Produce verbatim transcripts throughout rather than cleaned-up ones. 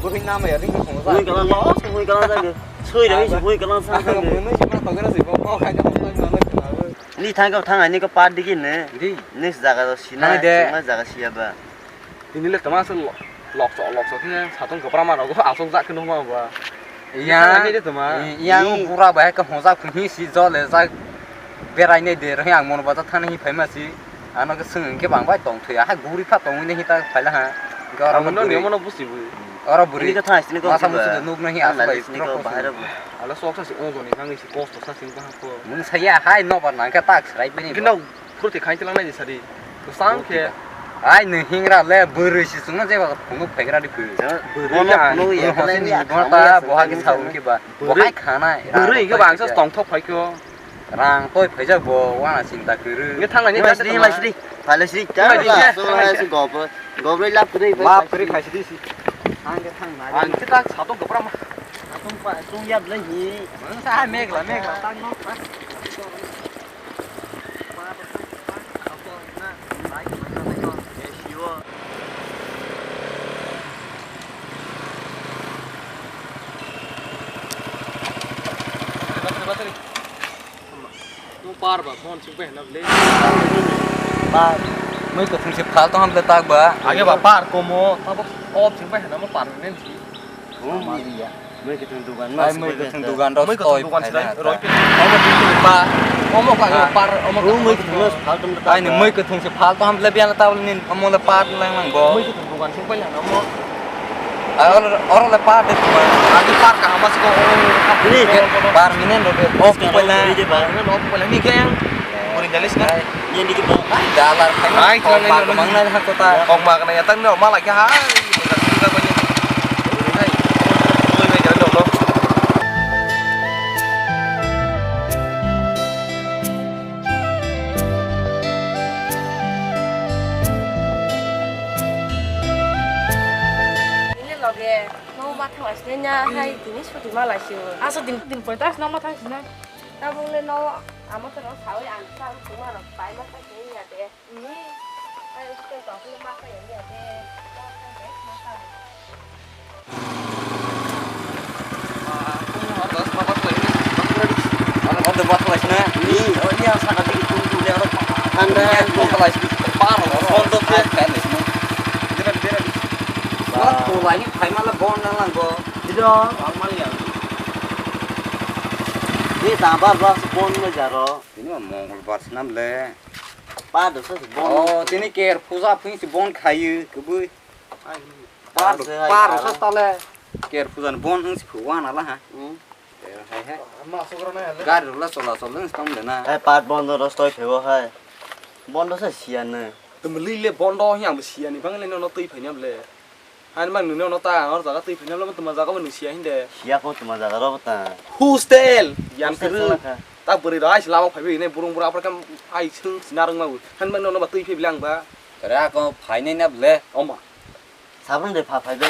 Bwkhwi nama ya ring khong sa. Hui kalang no, hui kalang sa. Sui da hui kalang sa. Ang munu si ma togena si bo ko khai ka ma ma na khna. Ni thang ka thang ani ka pa digi ne. Di. Next jaga do sina. Thang de. Sima jaga siya ba. Tini le tama se lok sok lok sok ne satong kapra ma rogo asok jak khno ma ba. Yang, yang pura bai ka hoja khun hi si jole jak berai ne de rhe ang mon ba ta thani hi phaima si. Ano ke sung ke bang bai tong thuya ha guri pha tong ne hi ta phaila ha. Oro bwrwi. Oro bwrwi. Ini khe thang sini kok masa musu de nuk nang hi aswk bai sini kok bahai rok. Ala sok sa si ong joni nang si kosto sa sini bahai ko. Mung saya hai no bar nang khe tak srai bini. Gino phurti khai tilang nai sadi. Sang khe. Ai nung hingra le bwrwi si sungno jeba phunuk phaigra di phu. Bwrwi ya phunuk ya. Hosini bonta boha khe saung khe ba. Bohai khanai. Bwrwi khe ba ang sa tongthok phai kho. Rang toi phaijak bo wana sinta kwrwi. Nge thanglai ni. Lai sidi, lai sidi. Phai lai sidi. Lai sidi. Chalo, so hai si gobo. Gobo lap kwrwi. Lap kwrwi phai sidi si. Ang khe thang nai. Ang khe tak sato gopra ma. Atung pa, tung yap lai hi. Mang sa megla, megla tang no. Battery, battery. Nung par ba, phone sing pai hwnna bwle. Par. Mui kwthwng se phal tong ham le tak ba. Age ba par komo, abo off sing pai hwnna mo par ne si. Mui kwthwng dugan ma. Ai mui kwthwng dugan rok. Mui kwthwng dugan se roi. Omo dikhe ba. Omo ka par, omo ka. Mui kwthwng phal tong ta. Ai ni mui kwthwng se phal tong ham le bian ta ni omo le par lang lang bo. Mui kwthwng dugan sing pai lang omo. Oro le par de kuma. Agi par kaham se ko. Ni ke par minen ro de. Off ko na. Ni ke yang. Puri jalis na. Ni ni ke ba. Ai dalar khai. Ai kok ma kemang na ha kota. Kok ma kana ya tang no malai ke ha. Ini loge, no ma thang asli nya hai tini suti ma lai si. Asa din din pointas no ma thang sina. Tabung le no amo to no sawi ang sa tuma no pai ma thang sini ya de. Ni. Ai uste to no ma thang ya de. Ni ta bar bar se bon me jaro. Tini ma mongol bar sinam le. Pa do se bon. Oh, tini ker puja phi se bon khayu kubui. Par, par rok sa tale. Ker pujan bon wng si phuwa na la ha. Hmm. Hai hai. Gari rok la chola chol wng si tong de na. Hai pat bon rok stoi phewo hai. Bon rok sa siya ne. Tum li le bon do hi ang siya ni bang le no twi phai nyam le. Han bang no ta ang or jaga twi phai nyam le tuma jaga bo nung siya hinde. Siya ko tuma jaga ro ta. Hostel. Yan kru. Ta bwrwi rok ai lama phai bi ne burung burung apra kam ai sung sina rung ma bu. Han bang no ba twi phai bilang ba. Tare ako phai nai na ble. Oma. Sabun de pha phai be.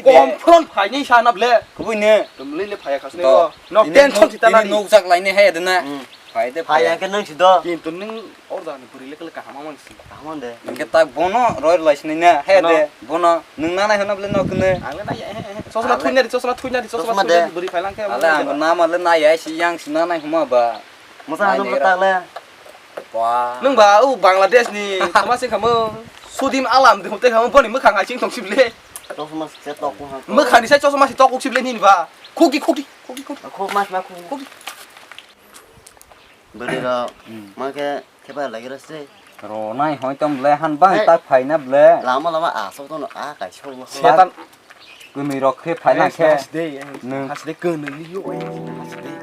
Kom phron phai ni sa na ble. Kubui ne. Tum le le phai khas ne do. No tension sita na ni. Nuk jak lai ne hai de na. Hmm. Phai de phai. Phai yang ke nang si do. Kin tum ning or da ni buri le kele kaham mang si. Kaham de. Nang ke ta bono roi lai sini na hai de. Bono nung na nai hona ble no kene. Ang le na ya. Chosma thui na di, chosma thui na di, chosma thui na di buri phai lang ke. Ale ang na ma le na ya si yang si na nai homa ba. Masa anu tak le. Wah. Nung ba u Bangladesh ni tama sing kamo. Sudim alam de hote kamo boni mukhang hai sing tong sible. Chosma se tok ko ha. Mukhang ni sai chosma se tok ko sible ni ba. Khoki khoki khoki khoki. Khok mas ma khok. Khoki. Beri ro. Hmm. Ma ke ke ba lagi ro se. Ro nai hoi tom ble han bang tak phai na ble. Lama lama a sok to no a kai sok lo. Setan. Kwnwi rok khe phaina khe. Hasde, nwng hasde kwnwi ni yo, hasde.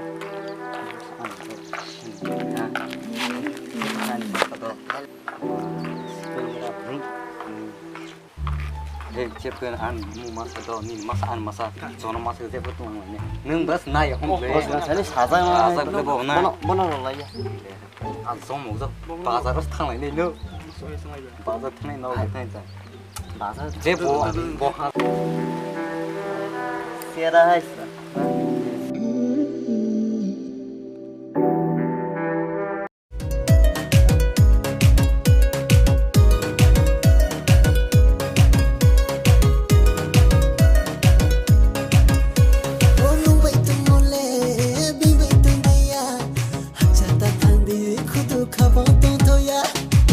Hei, chep khe an mu masa do, ni masa an masa, jono masa je pho tong ne. Nwng bas nai hom ble. Bas nai sajak na. Sajak ble bo na. Bono, bono rok lai ya. Ang song mok jak bazar o thang lai nai no. Bazar thang nai no thang nai ta. Bazar je bo bo ha. Sera hai sa. O nung bai tongmo le, bini bai tongdi ya. Hakcha ta thangdi, khudu khabang tongthoya.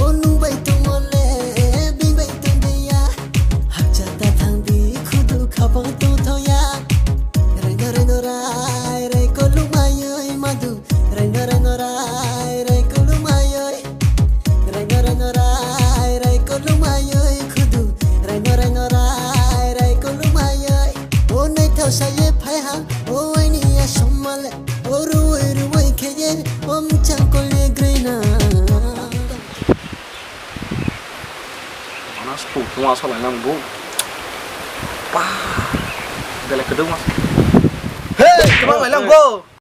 O nung bai tongmo le, bini bai tongdi ya. Hakcha ta thangdi, khudu khabang tongthoya. Rang Puk tuma sa lai nang bo. Pa. Belai kedung mas. Hey, tuma lai nang bo.